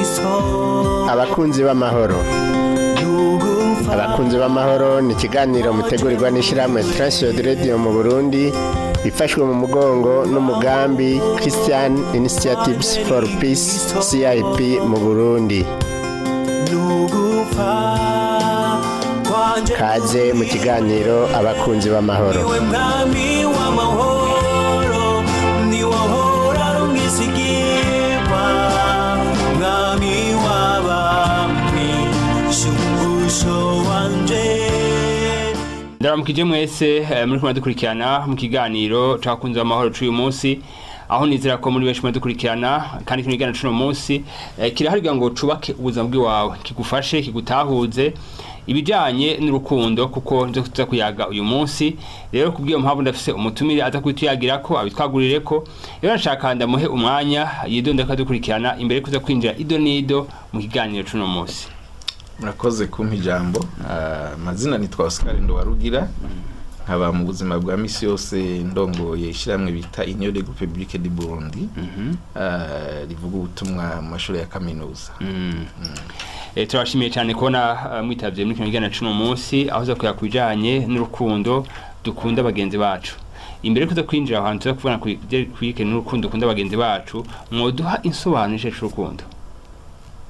Abakunzi b'amahoro, abakunzi b'amahoro ni ikiganiro mutegurirwa n'ishyirahamwe Transworld Radio mu Burundi, ifashwe mu mugongo n'umugambi Christian Initiatives for Peace, CIP mu Burundi. Kaze mu kiganiro abakunzi b'amahoro. Mwami w'amahoro, ni wahora rumwisigirwa, mwami w'abami, shumbusho wanje. Ndaramukije mwese muri kumwe dukurikirana mu kiganiro c'abakunzi b'amahoro c'uyu munsi, aho nizera ko muri benshi dukurikirana. Kandi kino kiganiro c'uno munsi kirahari kugira ngo cubake ubuzima bw'iwawe, kigufashe, kigutahuze ibijanye n'urukundo, kuko nivyo tuza kuyaga uyu munsi. Rero kubw'iyo mpamvu ndafise umutumire aza kubituyagirako, abitwagurireko. Rero nshaka ndamuhe umwanya yidonde ko adukurikirana imbere yo kuza kwinjira ido n'ido mu kiganiro c'uno munsi. Murakoze kumpa ijambo. Amazina nitwa Oscar Ndowarugira, nkaba mu buzima bwa misi yose ndongoye ishyirahamwe bita Union des Groupes Publics du Burundi, rivuga ubutumwa mu mashuri ya kaminuza. Turabashimiye cyane kubona mwitavye muri kino kiganiro c'uno munsi, aho uza kuya kubijanye n'urukundo dukunda bagenzi bacu. Imbere yo kuza kwinjira aho hantu tuza kuvugana kwike n'urukundo dukunda bagenzi bacu, mwoduha insobanuro y'icyo c'urukundo?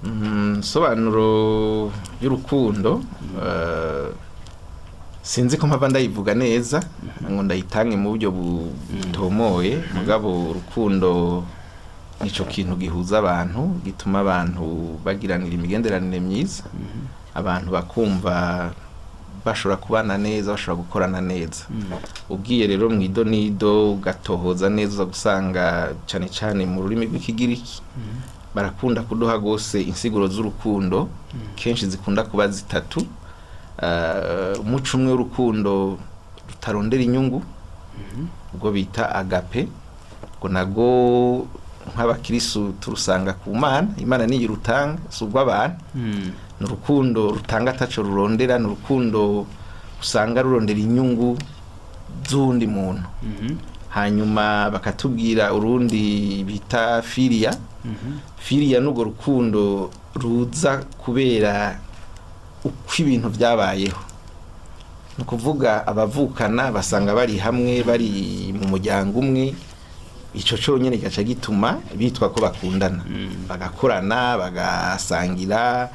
Insobanuro y'urukundo, sinzi ko mpava ndayivuga neza ngo ndayitange mu buryo butomoye, mugabo urukundo nico kintu gihuza abantu, gituma abantu bagiranira imigenderanire myiza, abantu bakumva bashobora kubana neza, bashobora gukorana neza. Ugiye rero mu ido n'ido ugatohoza neza, uza gusanga cane cane mu rurimi rw'Ikigiriki barakunda kuduha gose insiguro z'urukundo, kenshi zikunda kuba zitatu. Umuco umwe w'urukundo rutarondera inyungu, ubwo bita agape, ngo nago nk'abakirisu turusanga ku Mana. Imana niyo irutanga, si ubw'abantu. Ni urukundo rutanga ataco rurondera, ni urukundo usanga rurondera inyungu z'uwundi muntu. Hanyuma bakatubwira urundi bita filia. Filia n'urwo rukundo ruza kubera uko ibintu byabayeho, ni ukuvuga abavukana basanga bari hamwe, bari mu muryango umwe, ico conyene gica gituma bitwa ko bakundana, bagakorana, bagasangira,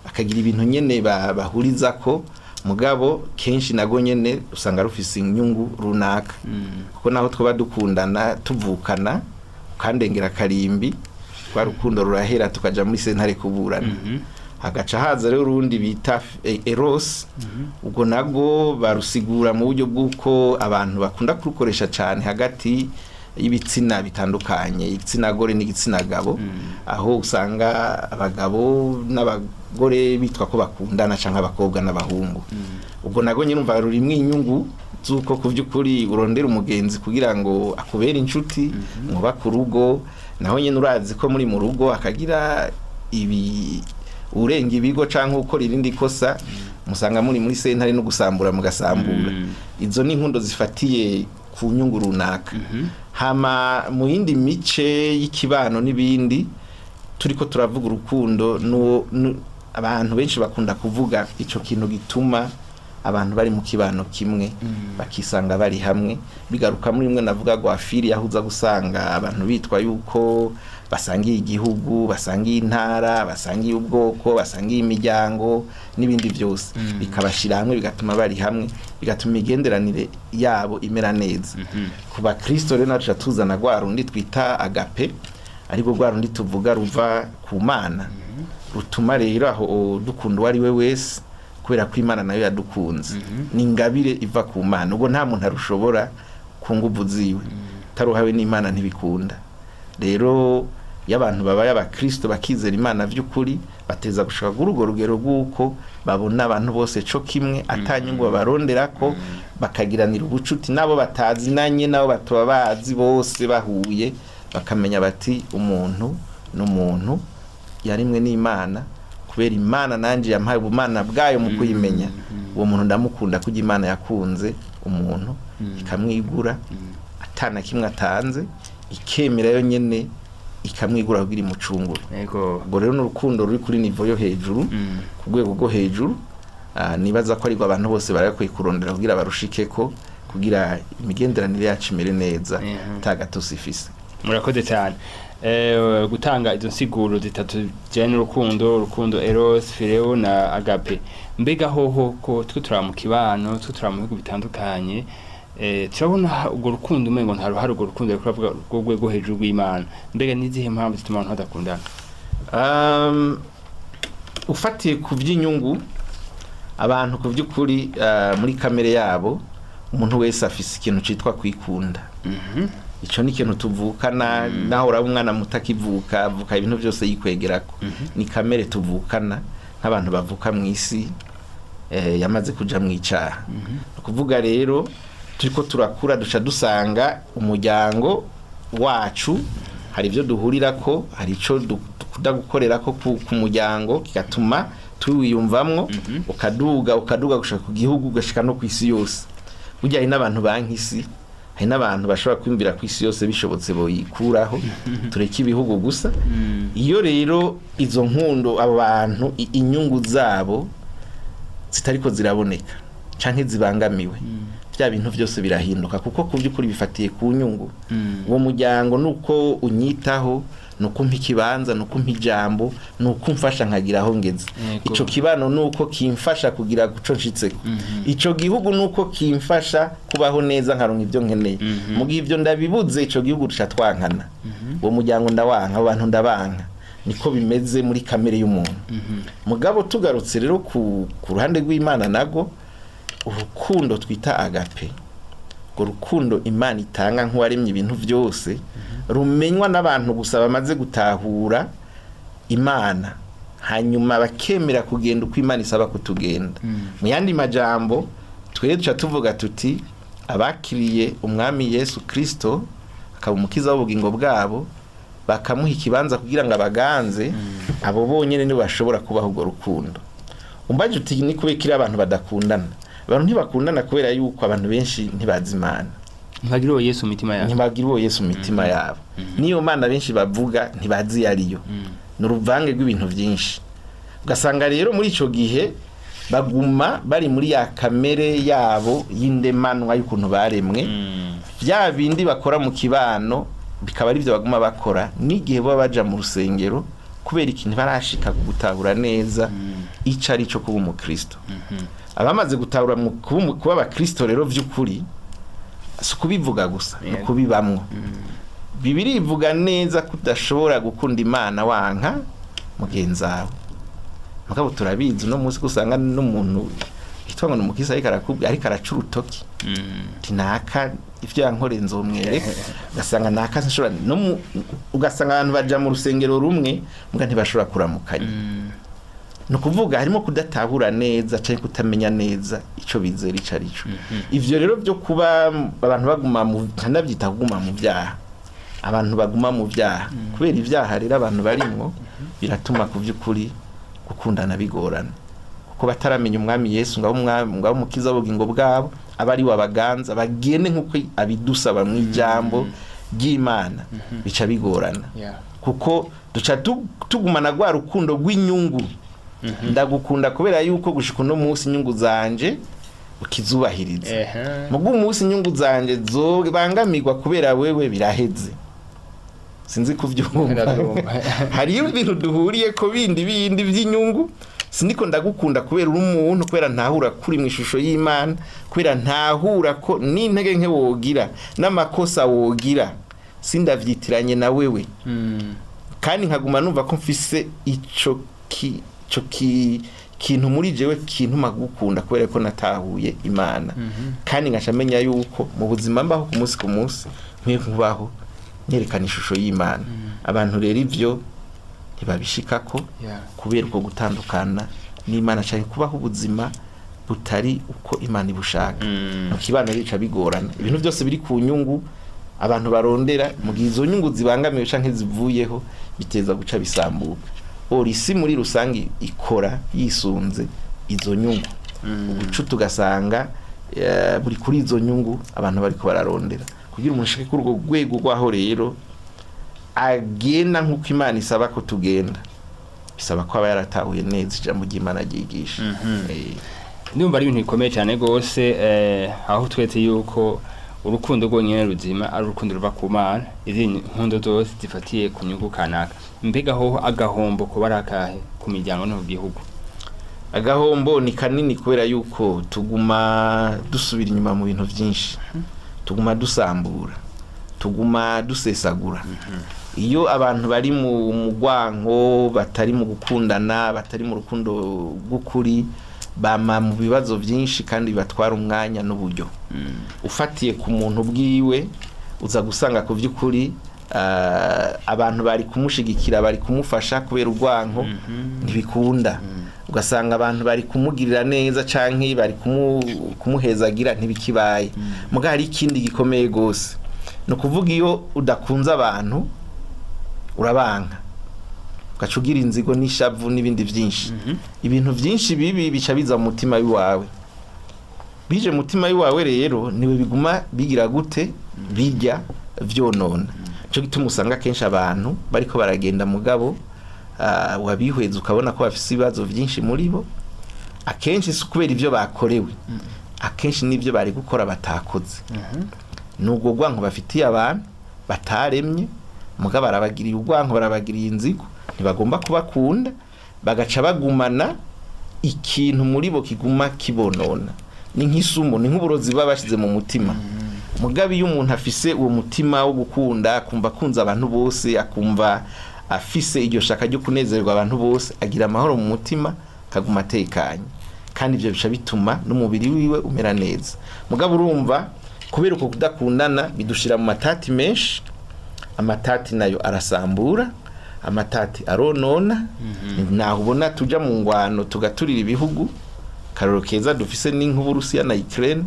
bakagira ibintu nyene bahurizako. Mugabo kenshi nago nyene usanga rufise inyungu runaka, kuko naho twaba dukundana tuvukana, ukandengera karimbi, rwa rukundo rurahera, tukaja muri sentare kuburana. Hagaca haza rero urundi bita eros. Ubwo nabwo barusigura mu buryo bw'uko abantu bakunda kurukoresha cyane hagati y'ibitsina bitandukanye, igitsina gore n'igitsina gabo, aho usanga abagabo n'abagore bitwa ko bakundana, canke abakobwa n'abahungu. Ubwo nabwo nyine umva rurimwo inyungu z'uko ku by'ukuri urondera umugenzi kugira ngo akubere inshuti, mwubake urugo. Naho nyine urazi ko muri mu rugo akagira ibi urenga ibigo canke ukora irindi kosa, musanga muri muri sentare no gusambura mugasambura. Izo ni inkundo zifatiye ku nyungu runaka. Hama mu yindi mice y'ikibano n'ibindi, turiko turavuga urukundo, abantu benshi bakunda kuvuga ico kintu gituma abantu bari mu kibano kimwe bakisanga bari hamwe. Bigaruka muri rimwe navuga rwa filia, aho uza gusanga abantu bitwa yuko basangiye igihugu, basangiye intara, basangiye ubwoko, basangiye imiryango n'ibindi byose, bikabashira hamwe, bigatuma bari hamwe, bigatuma imigenderanire yabo imera neza. Ku bakristo rero nacu tuzana rwa rundi twita agape, ariko rwa rundi tuvuga ruva ku Mana, rutuma rero aho dukunda uwo ari we wese kubera ko Imana nayo yadukunze. Ni ingabire iva ku Mana, ubwo nta muntu arushobora ku nguvu ziwe, taruhawe n'Imana ntibikunda. Rero iyo abantu babaye abakristo, bakizera Imana by'ukuri, bateza gushaka kuri urwo rugero rw'uko babona abantu bose co kimwe, atanyungu babarondera ko, bakagiranira ubucuti nabo batazinanye, nabo batoba bazi bose bahuye, bakamenya bati umuntu n'umuntu yarimwe n'Imana, kubera Imana nanje yampaye ubumana bwayo mu kuyimenya, uwo muntu ndamukunda kuko Imana yakunze umuntu ikamwigura atana kimwe atanze, ikemera yo nyene. ikamwigura kugira imucungure. Yego. Ubwo rero ni urukundo ruri kuri niveau yo hejuru, ku rwego rwo hejuru. Nibaza ko ariko abantu bose barakwiye kurondera kugira barushikeko, kugira imigenderanire yacu imere neza ata gatosi ifise. Murakoze cyane gutanga izo nsiguro zitatu zijyanye n'urukundo, urukundo eros, phileo na agape. Mbega hoho ko twe turaba mu kibano, twe turaba mu bihugu bitandukanye, turabona urwo rukundo umengo nta ruhare, urwo rukundo ruri kuvuga rwo hejuru rw'Imana. Mbega n'izihe mpamvu zituma abantu badakundana? Ufatiye ku by'inyungu, abantu ku by'ukuri muri kamere yabo, umuntu wese afise ikintu citwa kwikunda. Ico ni ikintu tuvukana. Naho uraba umwana muto akivuka, avuka ibintu byose yikwegerako. Ni kamere tuvukana nk'abantu bavuka mu isi yamaze kuja mu icaha. Ni ukuvuga rero turiko turakura, duca dusanga umuryango wacu hari ibyo duhurirako, hari ico dukunda gukorerako ku muryango, kigatuma tuwiyumvamwo. Ukaduga, ukaduga gushika ku gihugu, ugashika no ku isi yose. Burya hari n'abantu banka isi, hari n'abantu bashobora kwiyumvira ku isi yose bishobotse boyikuraho, tureke ibihugu gusa. Iyo rero izo nkundo, abo bantu inyungu zabo zitariko ziraboneka canke zibangamiwe, bya bintu byose birahinduka, kuko ku by'ukuri bifatiye ku nyungu. Uwo muryango nuko unyitaho, nuko umpa ikibanza, nuko umpa ijambo, nuko umfasha nkagira aho ngeze. Ico kibano nuko kimfasha kugira guco nshitseko. Ico gihugu nuko kimfasha kubaho neza, nkaronka ibyo nkeneye. Mu gihe ibyo ndabibuze, ico gihugu duca twankana, uwo muryango ndawanka, abo bantu ndabanka. Niko bimeze muri kamere y'umuntu. Mugabo tugarutse rero ku ruhande rw'Imana, nago urukundo twita agape, urwo rukundo Imana itanga nk'uwaremye ibintu byose, rumenywa n'abantu gusa bamaze gutahura Imana, hanyuma bakemera kugenda uko Imana isaba kutugenda. Mu yandi majambo, twere duca tuvuga tuti abakiriye Umwami Yesu Kristo akaba umukiza w'ubugingo bwabo, bakamuha ikibanza kugira ngo abaganze, abo bonyene nibo bashobora kubaho urwo rukundo. Umbaje uti ni kubera iki abantu badakundana? Abantu ntibakundana kubera yuko abantu benshi ntibazi Imana. Ntibagira uwo Yesu mu mitima yabo. Ntibagira uwo Yesu mu mitima yabo. Niyo Mana benshi bavuga ntibazi iyo ariyo. Ni uruvange rw'ibintu byinshi. Ugasanga rero muri ico gihe baguma bari muri ya kamere yabo y'indemanwa y'ukuntu baremwe. Bya bindi bakora mu kibano bikaba ari byo baguma bakora n'igihe baba baja mu rusengero, kubera ikintu barashika gutahura neza ico ari cyo kuba umukristo. Abamaze gutahura kuba abakristo rero vy'ukuri, si ukubivuga gusa, ni ukubibamwo. Bibiri ivuga neza ko udashobora gukunda Imana wanka mugenzi wawe. Mugabo turabizi, uno munsi ko usanga n'umuntu yitwa ngo ni umukristo ariko arakubwira, ariko araca urutoki ati naka ivyo yankoreye nzomwereka. Ugasanga naka sinshobora no ugasanga abantu baja mu rusengero rumwe muga ntibashobora kuramukanya. Ni ukuvuga harimo kudatahura neza canke kutamenya neza ico bizera ico ari cyo. Ivyo rero byo kuba abantu baguma mu, ndabyita kuguma mu vyaha, abantu baguma mu vyaha kubera ivyaha rero abantu barimwo, biratuma ku vy'ukuri gukundana bigorana, kuko bataramenya Umwami Yesu ngo abe umwami, ngo abe umukiza w'ubugingo bwabo, aba ari we abaganza, bagende nk'uko abidusaba mu ijambo ry'Imana, bica bigorana. Kuko duca tugumana rwa rukundo rw'inyungu. Ndagukunda kubera yuko gushika uno munsi inyungu zanje ukizubahiriza. Mugu umunsi inyungu zanje zobangamirwa kubera wewe, biraheze. Sinzi kuvyumva. Ndabyumva. Hariyo ibintu duhuriye ko bindi bindi by'inyungu. Siniko ndagukunda kubera uri umuntu, kubera ntahura kuri mu ishusho y'Imana, kubera ntahura ko n'intege nke wogira n'amakosa wogira sindavyitiranye na wewe, kandi nkaguma numva ko mfise ico kintu muri jewe kintuma gukunda kubera ko natahuye Imana, kandi nkaca menya yuko mu buzima mbaho ku munsi ku munsi nkwiye kubaho nyerekana ishusho y'Imana. Abantu rero ivyo ntibabishikako kubera uko gutandukana n'Imana cyane, kubaho ubuzima butari uko Imana ibushaka. Mu kibano bica bigorana. Ibintu byose biri ku nyungu abantu barondera, mu gihe izo nyungu zibangamiwe canke zivuyeho, biteza guca bisambuka. Ora isi muri rusange ikora yisunze izo nyungu. Uguca tugasanga buri kuri izo nyungu abantu bariko bararondera kugira umuntu ashike kuri urwo rwego rwaho rero. agenda nk'uko Imana isaba ko tugenda, bisaba ko aba yaratahuye neza ijambo ry'Imana ryigisha. Ndumva ari ibintu bikomeye cyane rwose, aho twetse yuko urukundo rwonyine ruzima ari urukundo ruva ku Mana, izindi nkundo zose zifatiye ku nyungu kanaka. Mbega hoho agahombo kuba ari akahe ku miryango no ku gihugu? Agahombo ni kanini, kubera yuko tuguma dusubira inyuma mu bintu byinshi, tuguma dusambura, tuguma dusesagura. Iyo abantu bari mu mugwanko, batari mu gukundana, batari mu rukundo rw'ukuri, bama mu bibazo byinshi kandi bibatwara umwanya n'uburyo. Ufatiye ku muntu bwiwe, uza gusanga ku by'ukuri abantu bari kumushigikira, bari kumufasha, kubera urwanko ntibikunda. Ugasanga abantu bari kumugirira neza canke bari kumuhezagira, ntibikibaye. Muga hari ikindi gikomeye gose, ni ukuvuga iyo udakunze abantu urabanka, ugaca ugira inzigo n'ishavu n'ibindi byinshi. Ibintu byinshi bibi bica biza mu mutima w'iwawe. Bije mu mutima w'iwawe rero, niwe biguma bigira gute, bijya vyonona. Nico gituma usanga kenshi abantu bariko baragenda, mugabo wabihweza ukabona ko bafise ibibazo byinshi muri bo. Akenshi si ukubera ibyo bakorewe, akenshi n'ibyo bari gukora batakoze. Nubwo rwanko bafitiye abantu bataremye, mugabo barabagiriye urwanko, barabagiriye inzigo, ntibagomba kubakunda, bagaca bagumana ikintu muri bo kiguma kibonona. Ni nk'isumu, ni nk'uburozi baba bashize mu mutima. Mugabo iyo umuntu afise uwo mutima wo gukunda, akumva akunze abantu bose, akumva afise iryo shaka ryo kunezerwa abantu bose, agira amahoro mu mutima, akaguma atekanye, kandi ibyo bica bituma n'umubiri wiwe umera neza. Mugabo urumva, kubera uko kudakundana bidushira mu matati menshi. Amatati nayo arasambura, amatati aronona. Naho ubona tuja mu ngwano, tugaturira ibihugu. Karoro keza dufise ni nk'Uburusiya na Ukraine.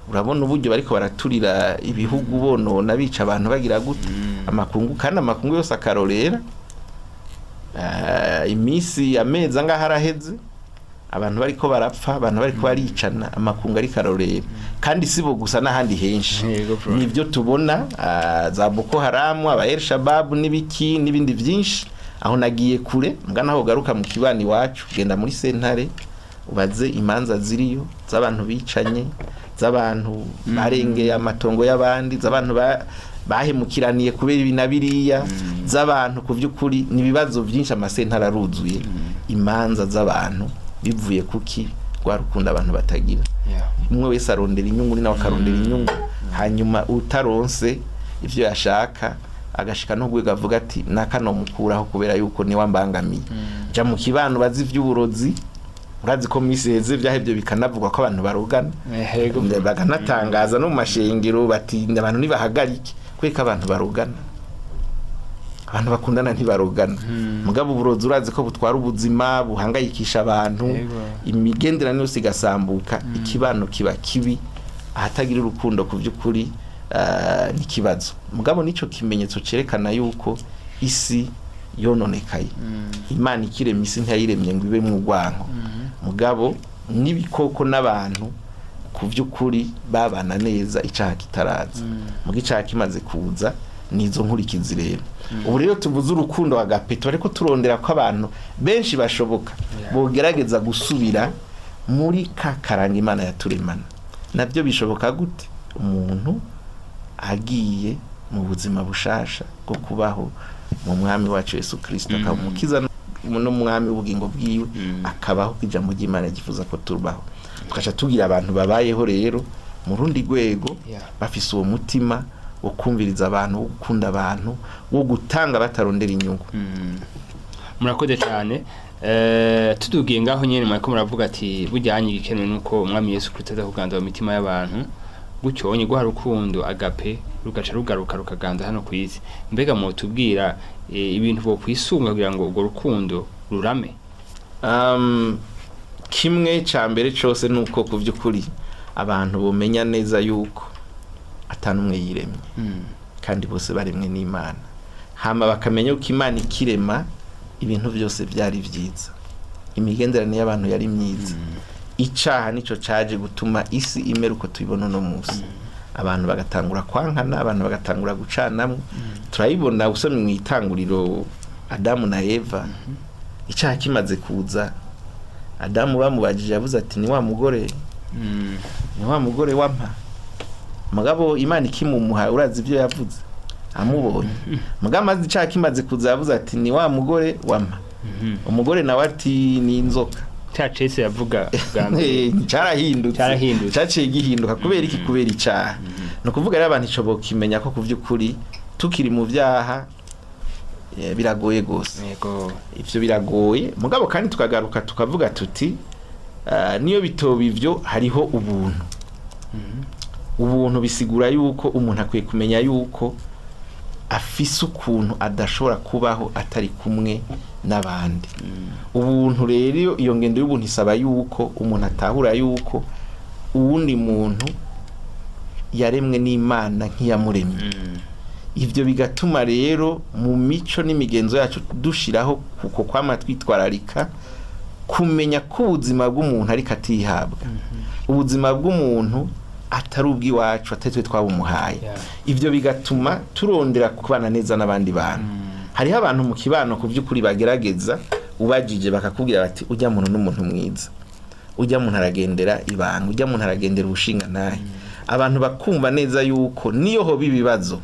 Urabona uburyo bariko baraturira ibihugu, bonona, bica abantu, bagira gute, amakungu, kandi amakungu yose akarorera. Iminsi, amezi angahe araheze abantu bariko barapfa, abantu bariko baricana, amakungu ariko arorera. Kandi si bo gusa, n'ahandi henshi. Yego, bro. Nibyo tubona, za Boko Haram, aba El Shabab n'ibiki n'ibindi byinshi. Aho nagiye kure, mbwa naho garuka mu kibani iwacu, genda muri sentare ubaze imanza ziriyo z'abantu bicanye, z'abantu barengeye amatongo y'abandi, z'abantu bahemukiraniye kubera ibi na biriya, z'abantu ku by'ukuri ni ibibazo byinshi. Amasentare aruzuye imanza z'abantu bivuye kuki? Rwa rukundo abantu batagira. Umwe wese arondera inyungu, ni nawe akarondera inyungu, hanyuma utaronse ivyo yashaka agashika no rwego avuga ati naka nomukuraho kubera yuko niwe ambangamiye. Ja mu kibano bazi ivy'uburozi. Urazi ko misi heze vyahevye bikanavugwa ko abantu barogana. Yego. Bakanatangaza no mu mashengero bati abantu nibahagarike, kwereka abantu barogana. Abantu bakundana ntibarogana. Mugabo uburozi urazi ko butwara ubuzima, buhangayikisha abantu. Imigenderanire yose igasambuka, ikibano kiba kibi. Ahatagira urukundo ku by'ukuri ni ikibazo. Mugabo nico kimenyetso cerekana yuko isi yononekaye. Imana ikiremye isi ntiyayiremye ngo ibe mu rwanko. Mugabo n'ibikoko n'abantu ku by'ukuri babana neza icaha kitaraza. Muga icaha kimaze kuza, nizo nkurikizi rero. Ubu rero tuvuze urukundo agape, ariko turondera ko abantu benshi bashoboka bogerageza gusubira muri ka karanga Imana yaturemana. Nabyo bishoboka gute? Umuntu agiye mu buzima bushasha bwo kubaho mu Mwami wacu Yesu Kristo, akaba umukiza n'umwami w'ubugingo bwiwe, akabaho ijambo ry'Imana ryifuza ko tubaho, tugaca tugira abantu babayeho rero mu rundi rwego, bafise uwo mutima wo kumviriza abantu, wo gukunda abantu, wo gutanga batarondera inyungu. Murakoze cyane. Tudugiye ngaho nyene, mwariko muravuga ati bujyanye igikenewe nuko Umwami Yesu Kristo aza kuganza mu mitima y'abantu, gutyo onye guha rukundo agape rugaca rugaruka rukaganza hano ku isi. Mbega mutubwira ibintu bo kwisunga kugira ngo urwo rukundo rurame? Kimwe ca mbere cose nuko ku by'ukuri abantu bomenya neza yuko atanumwe yiremye, kandi bose baremwe n'Imana. Hama bakamenya uko Imana ikirema ibintu byose byari byiza, imigenderanire y'abantu yari myiza. Icaha nico caje gutuma isi imera uko tubibona uno munsi. Abantu bagatangura kwankana, abantu bagatangura gucanamwo. Turayibona usomye mu itanguriro, Adamu na Eva, icyaha kimaze kuza, Adamu bamubajije yavuze ati: "Ni wa mugore, ni wa mugore wampa." Mugabo Imana ikimumuha, urazi ibyo yavuze amubonye. Mugabo amaze, icyaha kimaze kuza, yavuze ati: "Ni wa mugore wampa." Umugore nawe ati: "Ni inzoka." Cya cese yavuga bwa mbere. Cyarahindutse. Cyarahindutse. Cyaciye gihinduka kubera iki? Kubera icyaha. Ni ukuvuga rero abantu ico bokimenya ko ku by'ukuri tukiri mu byaha, biragoye gose. Ivyo biragoye. Mugabo kandi tukagaruka tukavuga tuti: niyo bitoba ivyo, hariho ubuntu. Ubuntu bisigura yuko umuntu akwiye kumenya yuko afise ukuntu adashobora kubaho atari kumwe n'abandi. Ubuntu rero, iyo ngendo y'ubuntu isaba yuko umuntu atahura yuko uwundi muntu yaremwe n'Imana nk'iyamuremye. Ibyo bigatuma rero mu mico n'imigenzo yacu dushiraho kuko kwama twitwararika kumenya ko ubuzima bw'umuntu ariko atihabwa, ubuzima bw'umuntu atari ubw'iwacu, atari twe twabumuhaye. Ibyo bigatuma turondera kubana neza n'abandi bantu. Hariho abantu mu kibano ku by'ukuri bagerageza, ubajije bakakubwira bati: "Ujya muntu n'umuntu mwiza, ujya muntu aragendera ibanga, ujya muntu aragendera ubushingantahe." Abantu bakumva neza yuko niyo hoba ibibazo,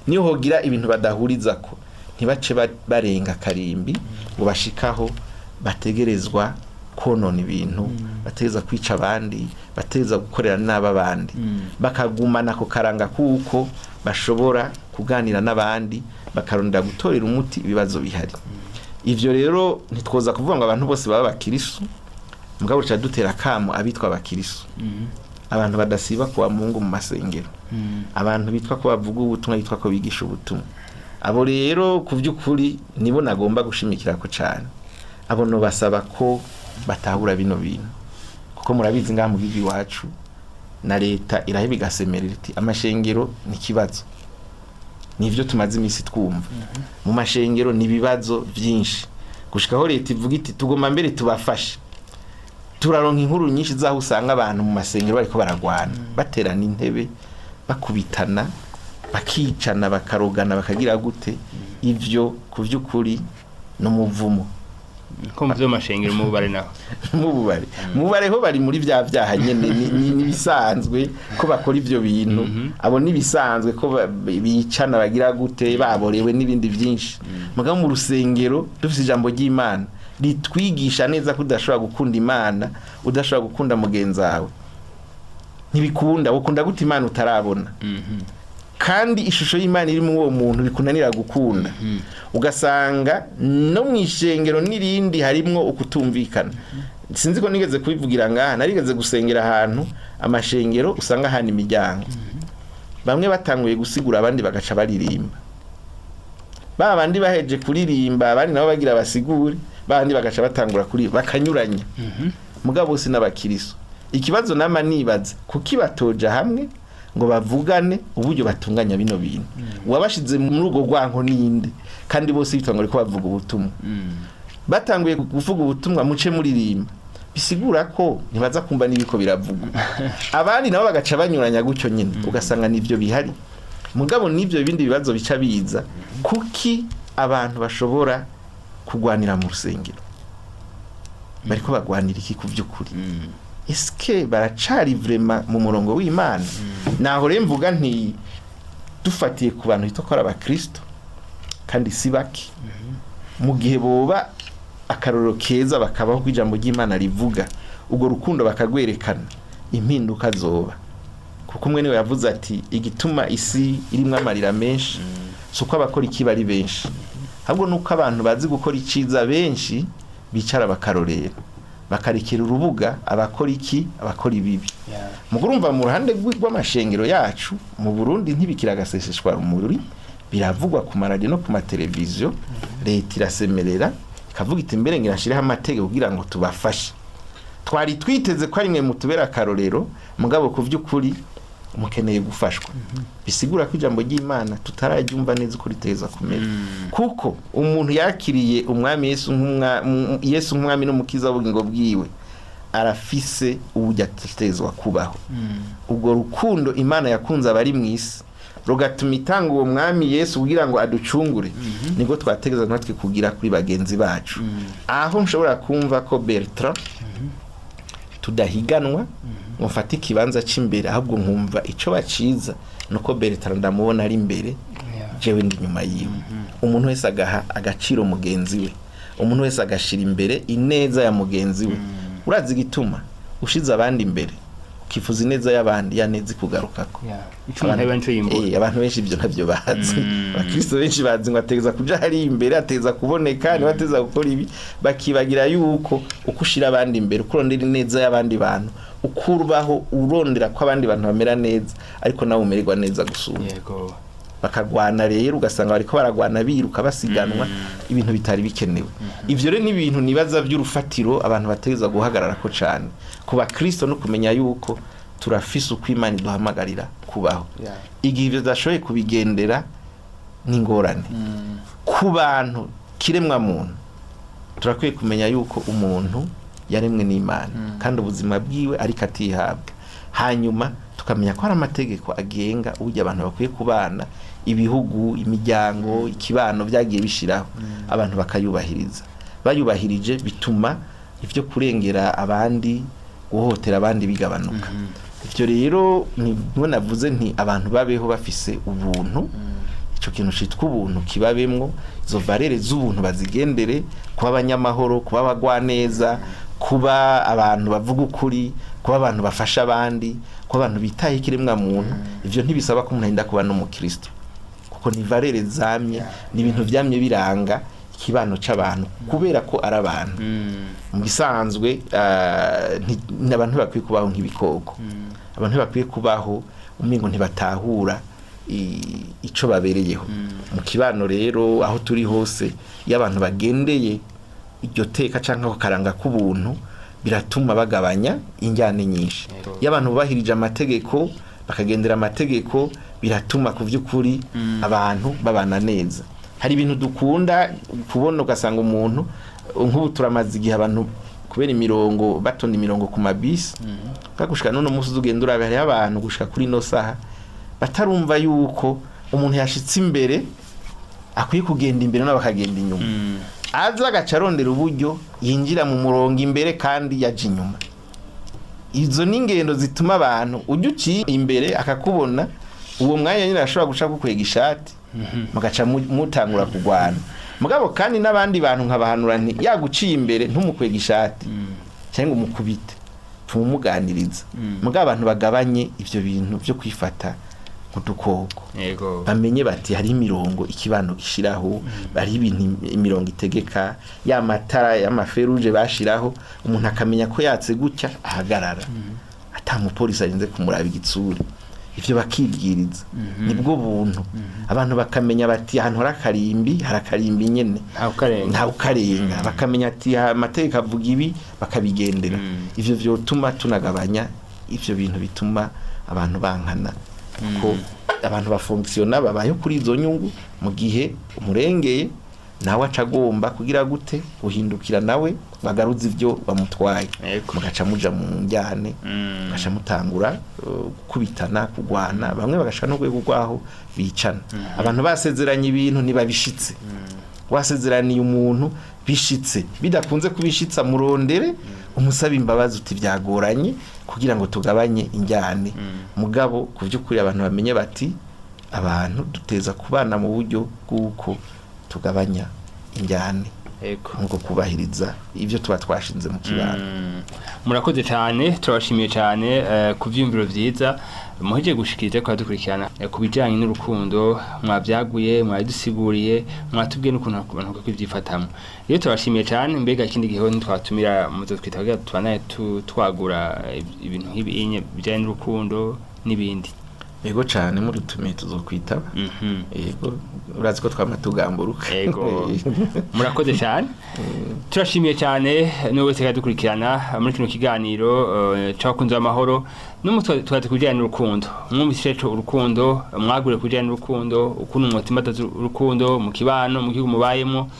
niyo hogira ibintu badahuriza ko, ntibace barenga karimbi ngo bashikaho bategerezwa konona ibintu, bategerezwa kwica abandi, bategerezwa gukorera nabi abandi. Bakagumana ako karanga kuko bashobora kuganira n'abandi, bakarondera gutorera umuti ibibazo bihari. Ivyo rero ntitwoza kuvuga ngo abantu bose baba abakirisu, mugabo ruca dutera akamo abitwa abakirisu, abantu badasiba kuwa Mungu mu masengero, abantu bitwa ko bavuga ubutumwa, bitwa ko bigisha ubutumwa. Abo rero ku by'ukuri nibo nagomba gushimikira ko cyane. Abo no basaba ko batahura bino bintu, kuko murabizi ngaha mu gihugu iwacu na leta iraheba igasemerera iti: "Amashengero ni ikibazo." Nivyo tumaze iminsi twumva mu mashengero, ni ibibazo byinshi gushikaho leta ivuga iti: "Tugomba mbere tubafashe." Turaronka inkuru nyinshi zaho usanga abantu mu masengero bariko baragwana, baterana intebe, bakubitana, bakicana, bakarogana, bakagira gute. Ivyo ku vy'ukuri ni umuvumo. Ko mu byo mashengero mu bubare naho? Mu bubare ho bari muri vya vyaha nyene, nibisanzwe ko bakora ivyo bintu. Abo nibisanzwe ko bicana, bagira gute, baborewe n'ibindi byinshi. Mugabo mu rusengero dufise ijambo ry'Imana ritwigisha neza ko udashobora gukunda Imana udashobora gukunda mugenzi wawe. Ntibikunda. Ukunda gute Imana utarabona, kandi ishusho y'Imana iri muri uwo muntu bikunanira gukunda? Ugasanga no mu ishengero n'irindi harimwo ukutumvikana. Sinzi ko nigeze kubivugira ngaha, narigeze gusengera ahantu amashengero usanga hana imiryango, bamwe batanguye gusigura, abandi bagaca baririmba, ba bandi baheje kuririmba, abandi nabo bagira basigure, bandi bagaca batangura kuri bakanyuranya. Mugabo bose n'abakiriso. Ikibazo nama nibaza, kuki batoja hamwe ngo bavugane uburyo batunganya bino bintu? Uwabashize muri urwo rwanko ninde, kandi bose bitwa ngo ariko bavuga ubutumwa? Batanguye kuvuga ubutumwa, muce muririmba, bisigura ko ntibaza kumva n'ibiko biravugwa. Abandi nabo bagaca banyuranya gutyo nyine, ugasanga nivyo bihari. Mugabo n'ivyo bindi bibazo bica biza: kuki abantu bashobora kugwanira mu rusengero? Bariko bagwanira iki ku vy'ukuri? Eske baracari vraiment mu murongo w'Imana? Naho rero mvuga nti dufatiye ku bantu bitwa ko ari abakristo, kandi si bake, mu gihe boba akarorero keza, bakabaho ko ijambo ry'Imana rivuga, urwo rukundo bakagwerekana, impinduka zoba. Kuko umwe niwe yavuze ati: "Igituma isi irimwo amarira menshi si uko abakora ikibi ari benshi, ahubwo nuko abantu bazi gukora iciza benshi bicara bakarorera, bakarekera urubuga abakora iki, abakora ibibi." Mu kurumva mu ruhande rw'amashengero yacu mu Burundi, ntibikira agaseseshwa rumuri, biravugwa ku maradiyo no ku mateleviziyo. Leta irasemerera ikavuga iti: "Mbere ngira nshireho amategeko kugira ngo tubafashe." Twari twiteze ko ari mwe mutubera akarorero, mugabo ku vy'ukuri mukeneye gufashwa. Bisigura ko ijambo ry'Imana tutararyumva neza uko riteza kumera, kuko umuntu yakiriye umwami Yesu nk'umwami n'umukiza w'ubugingo bwiwe. Arafise uburyo ategerezwa kubaho. Ubwo rukundo Imana yakunze abari mu isi rugatuma itanga uwo mwami Yesu kugira ngo aducungure, nibwo twategereza natwe kugira kuri bagenzi bacu. Aho nshobora kumva ko Bertrand tudahiganwa ngo mfate ikibanza cy'imbere, ahubwo nkumva icyo baciza nuko Bertrand ndamubona ari imbere, jewe ndi inyuma yiwe. Umuntu wese agaha agaciro mugenzi we, umuntu wese agashira imbere ineza ya mugenzi we. Urazi igituma ushize abandi imbere, ukifuza ineza y'abandi, ya neza ikugarukako. Ico umuntu aba nico yimbura. Abantu benshi ibyo ntabyo bazi. Abakristo benshi bazi ngo ategeza kuja hari imbere, ateza kuboneka, niwe ateza gukora ibi, bakibagira yuko uko ushira abandi imbere, uko urondera ineza y'abandi bantu, uko ubaho urondera ko abandi bantu bamera neza, ariko nawe umererwa neza gusumba. Bakagwana rero, ugasanga bariko baragwana, biruka, basiganwa, ibintu bitari bikenewe. Ivyo rero ni ibintu nibaza by'urufatiro abantu bategerezwa guhagararako cane ku bakristo, no kumenya yuko turafise uko Imana iduhamagarira kubaho. Igihe ivyo tudashoboye kubigendera n'ingorane ku bantu kiremwa muntu. Turakwiye kumenya yuko umuntu yaremwe n'Imana kandi ubuzima bwiwe ariko atihabwa, hanyuma tukamenya ko hari amategeko agenga uburyo abantu bakwiye kubana, ibihugu, imiryango, ikibano byagiye bishiraho, abantu bakayubahiriza. Bayubahirije bituma ibyo kurengera abandi, guhohotera abandi bigabanuka. Ibyo rero ni navuze nti abantu babeho bafise ubuntu. Ico kintu citwa ubuntu kibabemwo, izo valeurs z'ubuntu bazigendere, kuba abanyamahoro, kuba abagwaneza, kuba abantu bavuga ukuri, kuba abantu bafasha abandi, kuba abantu bitaye ikiremwa muntu. Ivyo ntibisaba ko umuntu arinda kuba n'umukristo, kuko ni valeurs zamye, ni ibintu vyamye biranga ikibano c'abantu kubera ko ari abantu. Mu bisanzwe abantu bakwiye kubaho nk'ibikoko, abantu bakwiye kubaho umengo ntibatahura ico babereyeho mu kibano. Rero aho turi hose, iyo abantu bagendeye iryo teka canke ako karanga k'ubuntu, biratuma bagabanya injyane nyinshi. Iyo abantu bubahirije amategeko, bakagendera amategeko, biratuma ku by'ukuri abantu babana neza. Hari ibintu dukunda kubona, ugasanga umuntu nk'ubu turamaze igihe abantu kubera imirongo, batonda imirongo ku mabisi. Gushika n'uno munsi ugenda urabe, hariho abantu gushika kuri ino saha batarumva yuko umuntu yashitse imbere akwiye kugenda imbere, nabo bakagenda inyuma. Aza agaca arondera uburyo yinjira mu murongo imbere kandi yaje inyuma. Izo ni ingendo zituma abantu ujya uciye imbere akakubona, uwo mwanya nyine ashobora guca gukwega ishati, mugaca mutangura kurwana. Mugabo kandi n'abandi bantu nkabahanura nti yaguciye imbere, ntumukwega ishati cyangwa umukubite, tumuganiriza. Mugabo abantu bagabanye ivyo bintu byo kwifata nk'udukoko. Bamenye bati hari imirongo ikibano gishiraho, hari ibintu imirongo itegeka, ya matara y'ama feux rouges bashiraho, umuntu akamenya ko yatse gutya ahagarara, ata mupolisi arinze kumuraba igitsure. Ivyo bakibwiriza, nibwo buntu. Abantu bakamenya bati ahantu hari akarimbi, hari akarimbi nyene, ntawe ukarenga. Ntawe ukarenga. Bakamenya ati amategeko avuga ibi, bakabigendera. Ivyo vyotuma tunagabanya ivyo bintu bituma abantu bankana, kuko abantu bafonctionna, babayeho kuri izo nyungu. Mu gihe umurengeye, nawe aca agomba kugira gute? Guhindukira nawe bagaruza ibyo bamutwaye. Mugaca muja mu njyane, mugaca mutangura gukubitana, kugwana, bamwe bagashaka no rwego rwaho bicana. Abantu basezeranye ibintu ntibabishitse. Wasezeraniye umuntu, bishitse bidakunze kubishitsa, murondere umusaba imbabazi uti byagoranye, kugira ngo tugabanye injyane. Mugabo ku by'ukuri abantu bamenye bati abantu duteza kubana mu buryo bw'uko tugabanya injyane, nkuko kubahiriza ibyo tuba twashinze mu kibano. Murakoze cyane, turabashimiye cyane ku vyiyumviro vyiza muhejeje gushikiriza ko dukurikirana ku bijanye n'urukundo. Mwabyaguye, mwadusiguriye, mwatubwiye n'ukuntu abantu bakwiye kwivyifatamwo. Rero turabashimiye cyane. Mbega ikindi gihe ho ntitwatumira, muzotwita kugira tubandanye twagura ibintu nk'ibinye bijanye n'urukundo n'ibindi? Yego cyane, murutumiye tuzokwitaba. Yego, urazi ko twama tugamburuka. Yego. Murakoze cyane. Turashimiye cyane n'uwo wese dukurikirana muri kino kiganiro c'abakunzi b'amahoro n'umutwe twaze kubijyanye n'urukundo. Mwumvise ico urukundo, mwagure kubijyanye n'urukundo, ukuntu mwotimbataza urukundo mu kibano, mu gihugu mubayemo.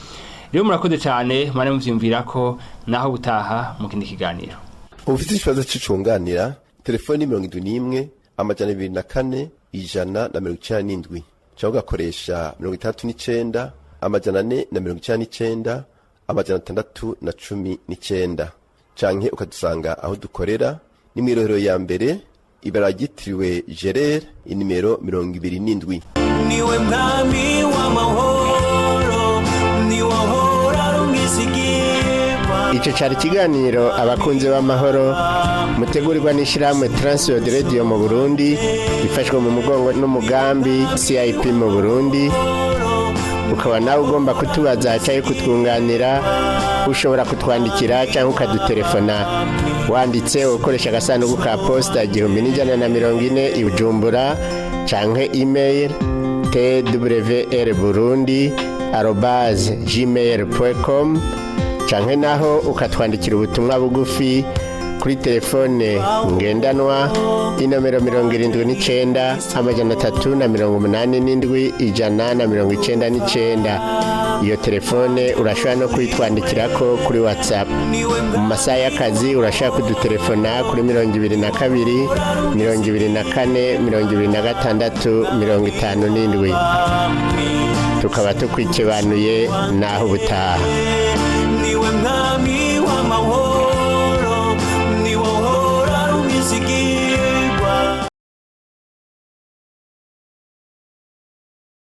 Rero murakoze cyane, mwana muvyumvira ko naho butaha mu kindi kiganiro. Ufite ikibazo c'icunganira, telefoni 71 204 197, cyangwa ugakoresha 69 499 619, canke ukadusanga aho dukorera ni mw'irohero ya mbere, ibara ryitiriwe Gerere, inimero 27. Niwe mwami w'amahoro, niwe ahora ari umwizigirwa. Icyo cyari ikiganiro Abakunzi b'Amahoro, mutegurirwa n'ishyirahamwe Transworld Radio mu Burundi, ifashwe mu mugongo n'umugambi CIP mu Burundi. Ukaba nawe ugomba kutubaza cyangwa kutwunganira, ushobora kutwandikira cyangwa ukadutelefona wanditse ukoresha agasanduku ka posita 1140 i Bujumbura, cyangwa email twrburundi@gmail.com, canke naho ukatwandikira ubutumwa bugufi kuri telefone ngendanwa, inomero 79 387 199. Iyo telefone urashobora no kuyitwandikirako kuri WhatsApp. Mu masaha y'akazi urashobora kudutelefona kuri 22 24 26 57. Tukaba tukwikibanuye naho ubutaha.